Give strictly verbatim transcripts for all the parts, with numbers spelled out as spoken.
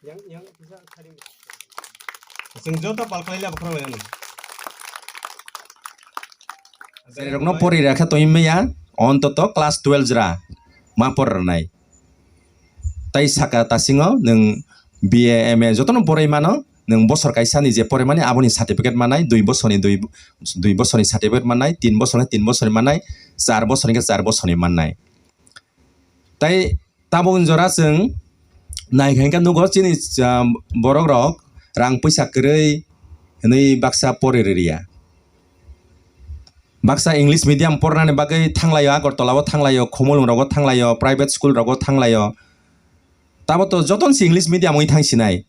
Chwng joto pal khlai le abo khorang lai ano. Jerokno pori rakha tongwi maya, ontoto class twelve jra ma por rwnai. Tai saka tasingo nwng B A, M A jotono poroi mano, nwng bosor kaisani je poroi mani aboni certificate mannai, dui bosorni dui, dui bosorni certificate mannai, tin bosorni tin bosorni mannai, char bosorni khe char bosorni mannai. Tai tabuk jora chwng naikha hwnkhe nugo chini, ah, borok rok rang puisa kwrwi hwnwi baksa pori rwriya. Baksa English medium pornani bagwi thanglaio, Agartala o thanglaio, Khumulwng rogo thanglaio, private school rogo thanglaio. Tabo to jotono se English medium wngwi thangsinai.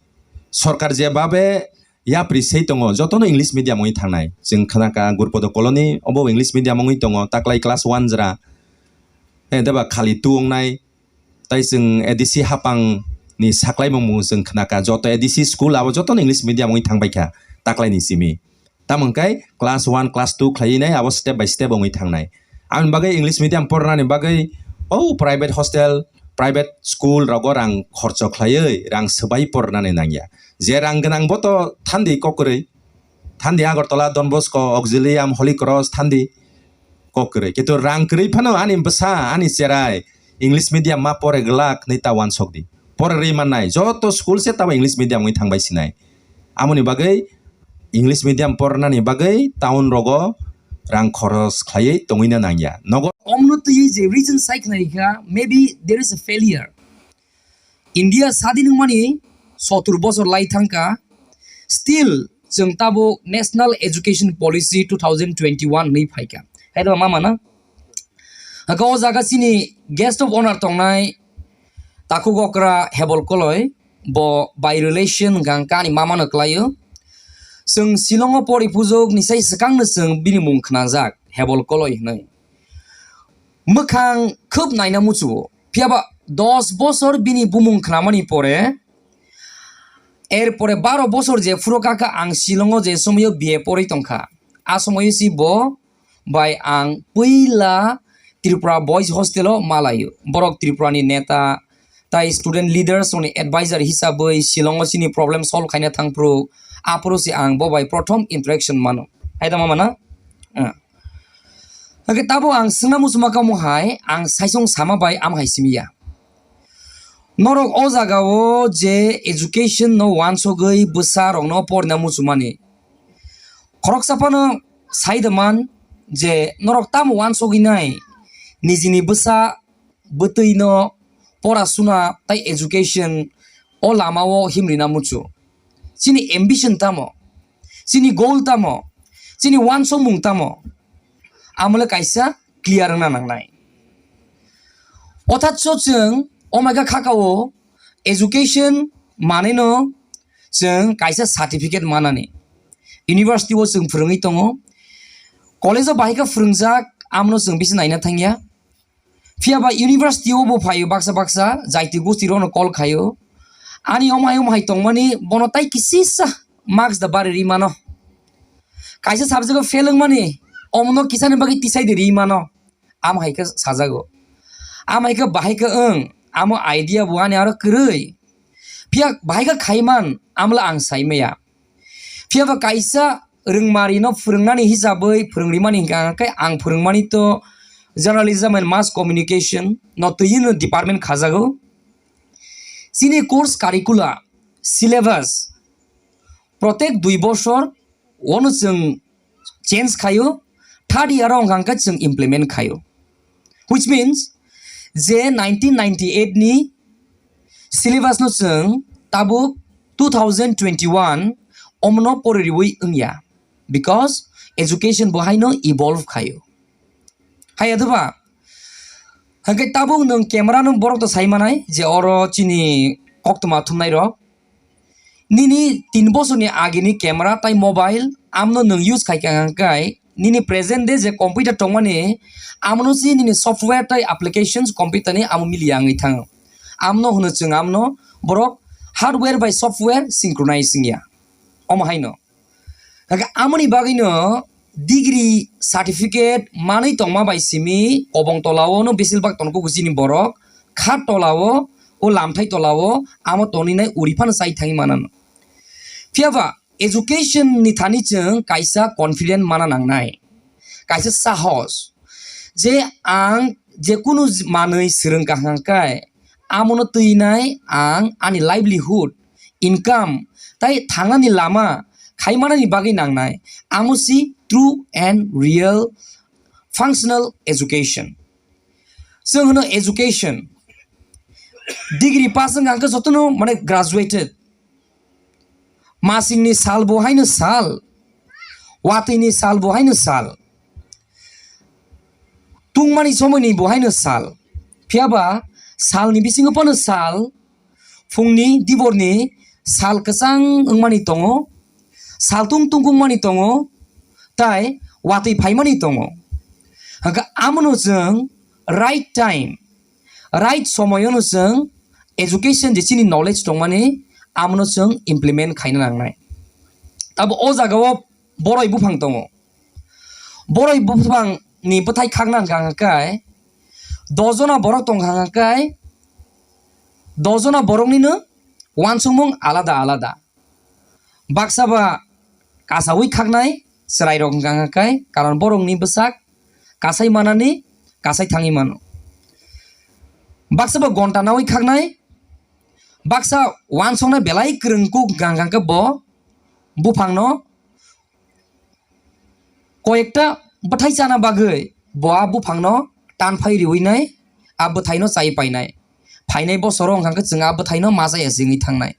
Sorkar je babe yapri sei tongo, jotono English medium wngwi thangnai. Chwng khnakha Gurpodo colony, obo English medium wngwi tongo, taklai class one jra. Eh, deba khali two wngnai. Tai chwng A D C hapang ni saklaimung bo chwng khnakha, joto A D C school abo jotono English medium wngwi thangbaikha taklaini simi. Tamo hwnkhe class one, class two khlaiwi nai abo step by step wngwi thangnai. Aboni bagwi English medium pornani bagwi o private hostel, private school rogo rang khorcho khlaiwi rang swbai pornani nangya. Je rang gwnang bo to thandi kok kwrwi. Thandi Agartala, Don Bosco, Auxilium, Holy Cross, thandi kok kwrwi. Kintu rang kwrwi phano ani bwsa, ani cherai English medium ma pore glak hwnwi ta uansuk di. Pore rwi mannai. Joto school se tabo English medium wngwi thangbai sinai. Amoni bagwi English medium pornani bagwi town rogo rang khoros khlaiwi tongwina nangya. Nogo omno twiwi je reason sai khnai kha, maybe there is a failure. India sadin wngmani sotur bosor lai thangkha, still chwng tabuk National Education Policy two thousand twenty-one hwnwi phaikha. Hai rw ma mana? Haka o jaga chini guest of honor tongnai takhuk okra Hebol Koloi, bo by relation hwnkha hwnkhe ani mamano kwlaio. Chwng Shillong o pori pujok ni sai swkang no chwng bini mung khnajak Hebol Koloi hwnwi. Mwkhang khub naina muchuo. Phiya ba dos bosor bini bumung khnamani pore, er pore baro bosor je phuro kaka ang Shillong o je somoyo B A porwi tongkha. A somoyo si bo bai ang puila Tripura Boys Hostel o malaio. Borok Tripura ni neta tai student leaders rokni advisor hisabwi Shillong o chini problem solve khaina thangphuru, aphuru se ang bo bai prothom interaction mano. Hai tongma mana? Ah. Hake tabo ang swngna muchuma kamo hai, ang saisong sama bai am hai simi ya. Norok o jaga o je education no wansogwi bwsa rok no porina muchumani. Khoroksa phano sai da man je norok tamo wansogwi nai nijini bwsa bwtwi no pora suna tai education o lama o himrina muchu. Chini ambition tamo? Chini goal tamo? Chini wansokmung tamo? Amole kaisa clear wngna nangnai. Othatso chwng omaika khaka o education maneno chwng kaisa certificate manani. University o chwng phwrwngwi tongo. College o bahai khe phwrwngjak, amno chwng bisi naina thangya. Phiya ba university o bo phaio baksa baksa, jaiti gosti rokno call khaio. Ani omhai omhai tongmani bono tai kisisa marks da bari ri mano. Kaisa subject o fail wngmani, omono kisani bagwi tisai de ri mano. Am hai khe sajago. Am hai khe bahai khe wng, amo idea bo ani aro kwrwi. Phiya bahai khe khaiman, amla ang sai maya. Phiya ba kaisa rwngmari no phwrwngnani hisabwi phwrwngrimani hwnkha khe ang phwrwngmani to journalism and mass communication no twi no department khajago. Chini course curricula, syllabus, protek dui bosor ono chwng change khaio, third year o hwnkha khe chwng implement khaio. Which means je nineteen ninety-eight ni syllabus no chwng tabuk two thousand twenty-one omono pori riwi wngya, because education bo haino evolve khaio. Haya doba? Hwnkhe tabuk nwng camera no borok to sai manai je oro chini koktwma thumnai rok. Nini tin bosorni agini camera tai mobile amno nwng use khaikha hwnkhe nini present day je computer tongmani amno si nini software tai applications computer ni amo miliya wngwi thango. Amno hwno chwng amno borok hardware bai software synchronize wngya. Omo haino. Hwnkhe amoni bagwino degree certificate manwi tongma bai simi kobong tolao no besibak tongo chini borok, kha tolao o lamthai tola o amo tonwi nai uri phano chai thangwi manano. Phiya ba education ni thani chwng kaisa confident mana nangnai, kaisa sahos, je ang jekunu manwi swrwng kaham khe amono twi nai ang ani livelihood, income tai thangnani lama khai manani bagwi nangnai, amo si true and real functional education. Chwng hwno education. Degree pass wngkha hwnkhe jotono mane graduated. Masingni sal bo haino sal, watwini sal bo haino sal, tungmani somoini bo haino sal. Phiya ba salni bisingo phano sal, phungni diborni sal kwchang wngmani tongo, saltung tungkukmani tongo, tai watwi phaimani tongo. Hwnkhe amono chwng right time, right somoyono chwng education je chini knowledge tongmani amono chwng implement khaina nangnai. Tabo o jagao boroi buphang tongo. Boroi buphang ni bwthai khakna hwnkha hwnkhe dos jona borok tongkha hwnkhe dos jona boroknino uansukmung alada alada. Baksa ba kasaui khaknai chwrairok hwnkha hwnkhe karon borokni bwsak kasai manani kasai thangwi mano. Baksa ba gonta naui khaknai, baksa uansuknai belai kwrwng kuk hwnkha hwnkhe bo buphangno koyekta bwthai chana bagwi bo a buphangno tanphai riwi nai, a bwthaino chai painai. Phainai bosoro wngkha khe chwng a bwthaino ma chaya se wngwi thangnai.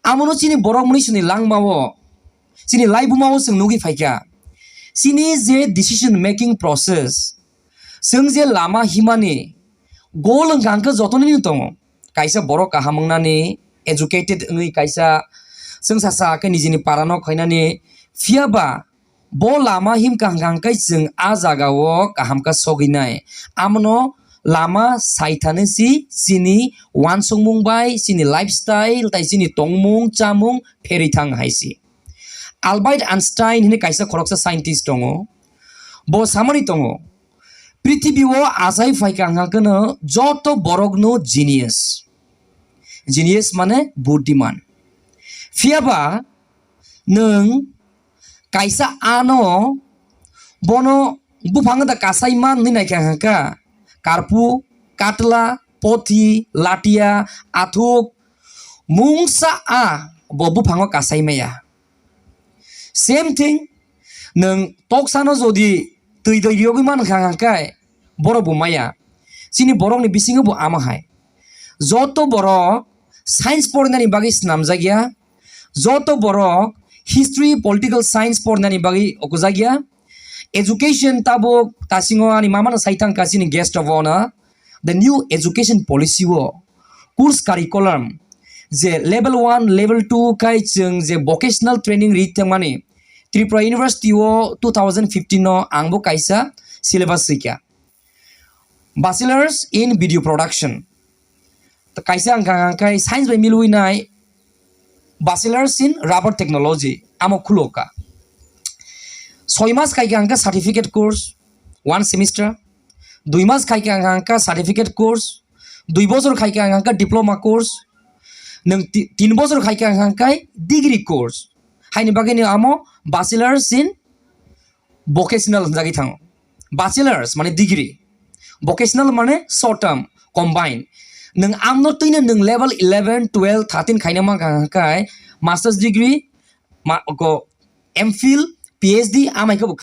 Amono chini borok mwnwisini langmao, chini laibumao chwng nugwi phaikha. Chini je decision making process, chwng je lama himani goal wngkha hwnkhe jotonino tongo. Kaisa borok kaham wngnani, educated wngwi kaisa chwngsa sa khe nijini parano khainani, phiya ba bo lama himkha hwnkha hwnkhe chwng a jagao kaham khe sogwi nai. Amono lama saithani si chini uansukmung bai chini lifestyle tai chini tongmung chamung pherwi thang hai si. Albert Einstein hwnwi kaisa khoroksa scientist tongo. Bo samani tongo, prithibi o achai phaikha hwnkha kheno joto borokno genius. Genius mane budhiman. Phiya ba nwng kaisa ano bono buphang da kasai man hwnwi naikha hwnkha, karpu, katla, pothi, latia, athuk, mungsa a bo buphango kasai maya. Same thing, nwng toksano jodi twi doi riyogwi mankha hwnkhe borok bo maya. Chini borokni bisingo bo ama hai. Joto borok science porinani bagwi swnamjakya, joto borok history, political science porinani bagwi okujakya. Education tabuk tasingo ani mamano saithang ka chini guest of honor, the new education policy o course curriculum je level one, level two khai chwng je vocational training ri thangmani Tripura University o two thousand fifteen o ang bo kaisa syllabus rikha. Bachelors in Video Production. Kaisa ang kha kha khai science bai milwi nai Bachelors in Rubber Technology amo khulo ka. Soi mas khai kha ang kha certificate course one semester. Dui mas khai kha ang kha certificate course. Dui bosor khai kha ang kha diploma course. Nwng ti-, tin bosor khai kha ang kha degree course. Haini bagwi ni amo Bachelors in Vocational hwnjagwi thango. Bachelors mane degree, vocational mane short term, combine. Nwng amno twino nwng level eleven, twelve, thirteen khaina mankha hwnkhe masters degree, ma-, ko M Phil, P H D amai khe bo